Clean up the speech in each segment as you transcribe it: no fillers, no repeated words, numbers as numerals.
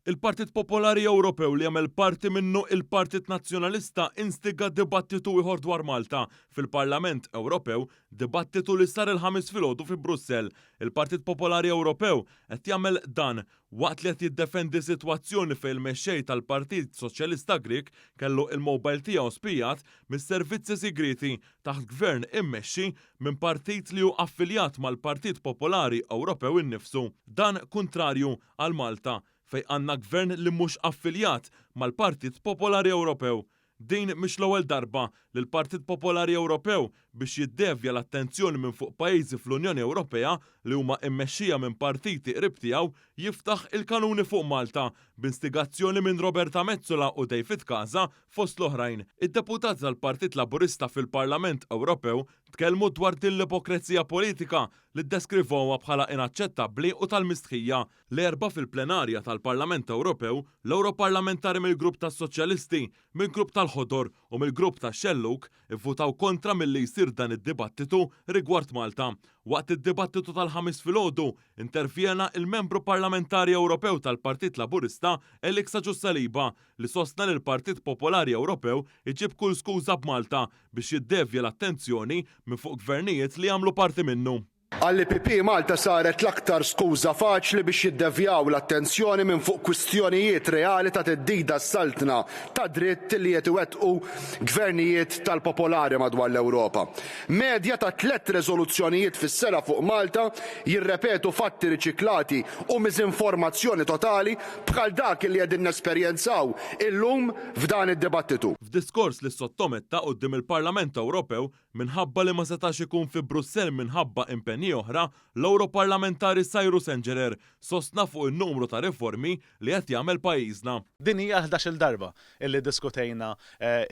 Il-Partit Popolari Ewropew li jagħmel parti minnu il-Partit Nazzjonalista instiga dibattitu ieħor dwar Malta fil-Parlament Ewropew, dibattitu li sar il-Ħamis filgħodu fi Brussell. Il-Partit Popolari Ewropew qed jagħmel dan waqt li qed jiddefendi sitwazzjoni fejn il-mexxej tal-Partit Soċjalista Grieg kellu il-mobile tiegħu spijat mis-servizzi sigrieti taħt gvern immexxi minn partit li hu affiljat mal-Partit Popolari Ewropew innifsu. Dan kuntrarju għal Malta, fejn għandna gvern li mhux affiljat mal-Partit Popolari Ewropew. Din mhix l-ewwel darba li l-Partit Popolari Ewropew biex jiddevja l-attenzjoni minn fuq pajjiżi fl-Unjoni Ewropea li huma mmexxija minn partiti qrib tiegħu jiftaħ il-kanuni fuq Malta b'instigazzjoni minn Roberta Metsola u David Casa fost l-oħrajn. Id-deputati tal-Partit Laburista fil-Parlament Ewropew tkellmu dwar din l-ipokrezija politika li ddeskrivewha bħala inaċċettabbli u tal-mistħija. L-Erbgħa fil-plenarja tal-Parlament Ewropew, l-Ewroparlamentari mill-Grupp tas-Soċjalisti, mill-Grupp tal-Ħodor u mill-Grupp tax-Xellug ivvutaw kontra milli jsir dan id-dibattitu rigward Malta. Waqt id-dibattitu tal-Ħamis filgħodu, intervjena il-Membru Parlamentari Ewropew tal-Partit Laburista Alex Agius Saliba li sostna li l-Partit Popolari Ewropew iġib kull skuża b'Malta biex jiddevja l-attenzjoni minn fuq gvernijiet li jagħmlu parti minnu. Għall-EPP Malta saret l-aktar skuża faċli biex jiddevjaw l-attenzjoni minn fuq kwistjonijiet reali ta' theddida għas-saltna tad-dritt li qed iwettqu gvernijiet tal-Popolari madwar l-Ewropa. Medja ta' tlett reżoluzzjonijiet fis-sena fuq Malta jirrepetu fatti riċiklati u miżinformazzjoni totali bħal dak li qegħdin nesperjenzaw illum f'dan id-dibattitu. F'diskors li ssottometta quddiem il-Parlament Ewropew, Minħabba li ma setax ikun fi Brussell minħabba impenji oħra, l-Ewroparlamentari Cyrus Engerer sostna fuq in-numru ta' riformi li qed jagħmel pajjiżna. Din hija l-ħdax-il darba illi ddiskutejna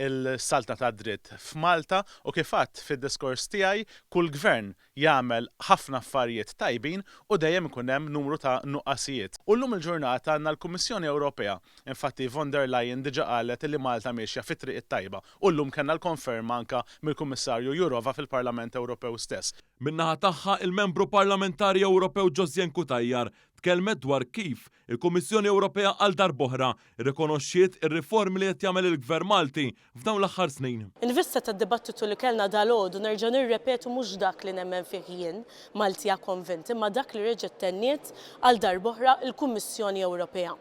l-saltna tad-dritt f'Malta u kif għedt fid-diskors tiegħi, kull gvern jagħmel ħafna affarijiet tajbin u dejjem ikun hemm numru ta' nuqqasijiet. U llum il-ġurnata għandna l-Kummissjoni Ewropea, infatti von der Leyen diġà qalet li Malta miexja fit-triq it-tajba u llum kellna l-konferma anke mill-Kummissarju Jourova fil-Parlament Ewropew stess. Min-naħa tagħha, il-Membru Parlamentari Ewropew Josiane Cutajar tkellmet dwar kif il-Kummissjoni Ewropea għal darb'oħra rrikonoxxiet ir-riformi li qed jagħmel il-Gvern Malti f'dawn l-aħħar snin. In vista tad-dibattitu li kellna dalgħodu nerġa' nirrepetu mhux dak li nemmen fih jien, Maltija konvint, imma dak li reġgħet tenniet għal darb'oħra l-Kummissjoni Ewropea.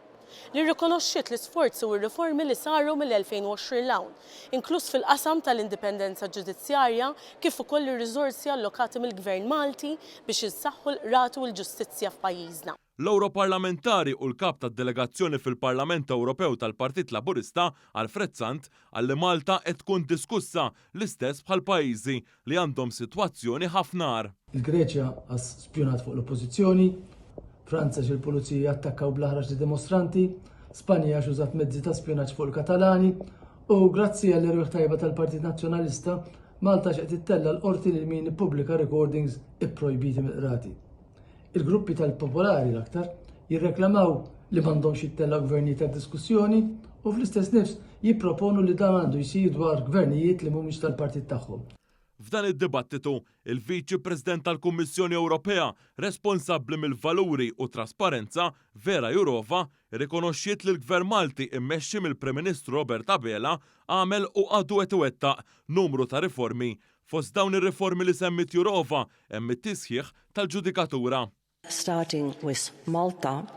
Li rrikonoxxiet l-isforzi u r-riformi li saru mill-2020 'l hawn, inkluż fil-qasam tal-indipendenza ġudizzjarja kif ukoll ir-riżorsi allokati mill-Gvern Malti biex jissaħħu l-qrati u l-ġustizzja f'pajjiżna. L-Ewroparlamentari u l-Kap tad-Delegazzjoni fil-Parlament Ewropew tal-Partit Laburista, Alfred Sant, qal li Malta qed tkun diskussa l-istess bħal pajjiżi li għandhom sitwazzjoni ħafna agħar. Il-Greċja għax spjunat fuq l-Oppożizzjoni, Franza għax il-pulizija attakkaw bl-aħrax lid-dimostranti, Spanja għax użat mezzi ta' spjunaġġ fuq il-Katalani u grazzi għall-erwieħ tajba tal-Partit Nazzjonalista, Malta għax qed ittella' l-qorti lil min ippubblika recordings ipprojbiti mill-qrati. Il-gruppi tal-Popolari l-aktar jirreklamaw li m'għandhomx jittellgħu gvernijiet għad-diskussjoni u fl-istess nifs jipproponu li dan għandu jsir dwar gvernijiet li mhumiex tal-partit tagħhom. F'dan id-dibattitu, il-Viċi President tal-Kummissjoni Ewropea responsabbli mill-Valuri u Trasparenza, Vera Jourova, irrikonoxxiet li l-Gvern Malti immexxi mill-Prim Ministru Robert Abela għamel u għadu qed iwettaq numru ta' riformi Fost dawn ir-riformi li semmiet Jourova hemm it-tisħiħ tal-ġudikatura. Starting with Malta,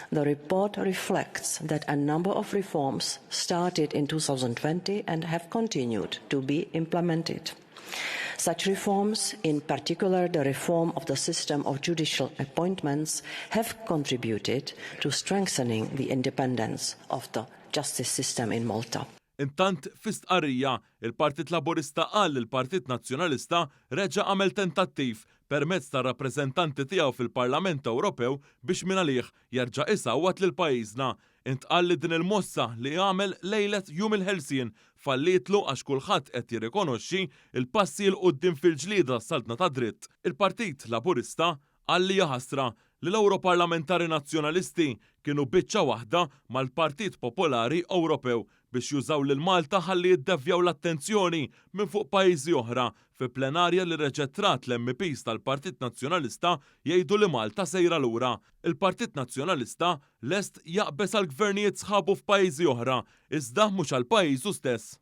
the report reflects that a number of reforms started in 2020 and have continued to be implemented. Such reforms, in particular the reform of the system of judicial appointments, have contributed to strengthening the independence of the justice system in Malta. Intant, fi stqarrija, il-Partit Laburista qal li l-Partit Nazzjonalista reġa' għamel tentattiv permezz tar-rappreżentanti tiegħu fil-Parlament Ewropew biex mingħalih jerġa' isawwat lil pajjiżna. Intqal li din il-mossa li għamel lejlet Jum il-Ħelsien fallietlu għax kulħadd qed jirrikonoxxi l-passi 'l quddiem fil-ġlieda għas-saltna tad-dritt. Il-Partit Laburista Qal li hija ħasra li l-Ewroparlamentari Nazzjonalisti kienu biċċa waħda mal-Partit Popolari Ewropew biex jużaw lil Malta ħalli jiddevjaw l-attenzjoni minn fuq pajjiżi oħra. fi plenarja li reġgħet rat l-MEPs tal-Partit Nazzjonalista jgħidu li Malta sejra lura. Il-Partit Nazzjonalista lest jaqbeż għal gvernijiet sħabu f'pajjiżi oħra, iżda mhux għal pajjiżu stess.